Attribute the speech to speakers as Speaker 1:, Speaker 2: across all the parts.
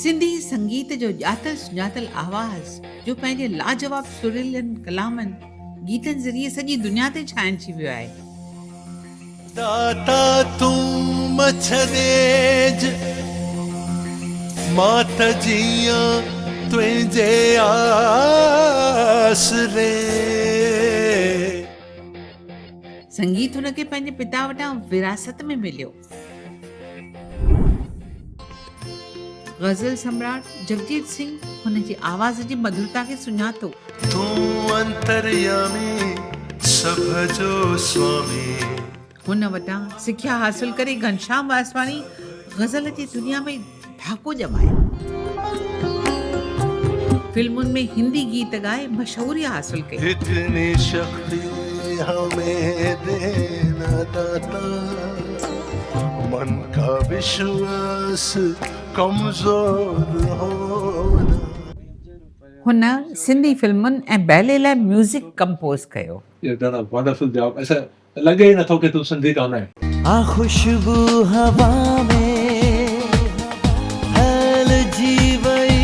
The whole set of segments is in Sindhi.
Speaker 1: سنڌي سنگيت جو ڄاتل سڃاتل آواز جو پنهنجي لاجواب سريلن ڪلامن، گيتن ذريعي سڄي دنيا تي ڇانئجي ويو آهي.
Speaker 2: داتا تون م ڇڏيج، مان ته جيئان تنهنجي آسري.
Speaker 1: سنگيت هن کي پنهنجي پتا وٽان وراثت ۾ مليو. غزل سمراٽ جگجيت سنگهه هن جي آواز جي مڌرتا کي سڃاتو.
Speaker 2: تون انتريامي سڀ جو سوامي.
Speaker 1: هن وٽان سکيا حاصل ڪري گهنشام واسواڻي غزل جي دنيا ۾ ڌاڪو ڄمايو. فلمن ۾ هندي گيت ڳائي مشهوري حاصل ڪئي.
Speaker 2: اتني شڪتي همين دينا داتا من ڪا وشواس ڪمزور هونا.
Speaker 1: هن سنڌي فلمن ۽ بيلي لاء ميوزڪ ڪمپوز ڪيو.
Speaker 3: You have done a wonderful job. لڳي ئي نٿو ڪي تون سنڌي ڪانه آهين.
Speaker 4: آ خوشبو هوا ۾ ڦهلجي وئي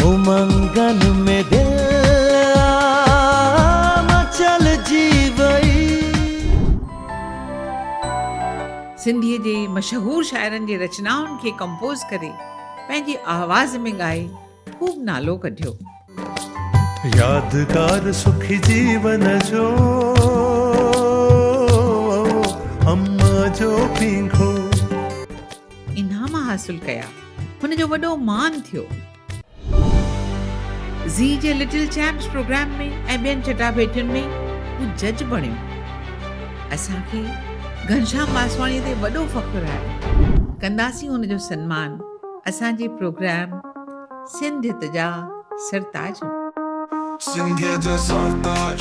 Speaker 4: امنگن ۾ دل آ مچلجي وئي.
Speaker 1: سنڌيء جي مشهور شاعرن جي رچنائن کي ڪمپوز ڪري پنهنجي آواز ۾ ڳائي خوب نالو ڪڍيو.
Speaker 2: يادگار سکي جيون جو اما جو پينگهو.
Speaker 1: انعام حاصل ڪيا. هن جو وڏو مان ٿيو. زي جي لٽل چيمپس پروگرام ۾ ۽ ٻين چٽاڀيٽين ۾ هو جج بڻيو. اسان کي گهنشام واسواڻيء تي وڏو فخر آهي. ڪنداسين هن جو سنمان اسان جي پروگرام سنڌيت جا سرتاج.
Speaker 2: سنڌيت جا سرتاج.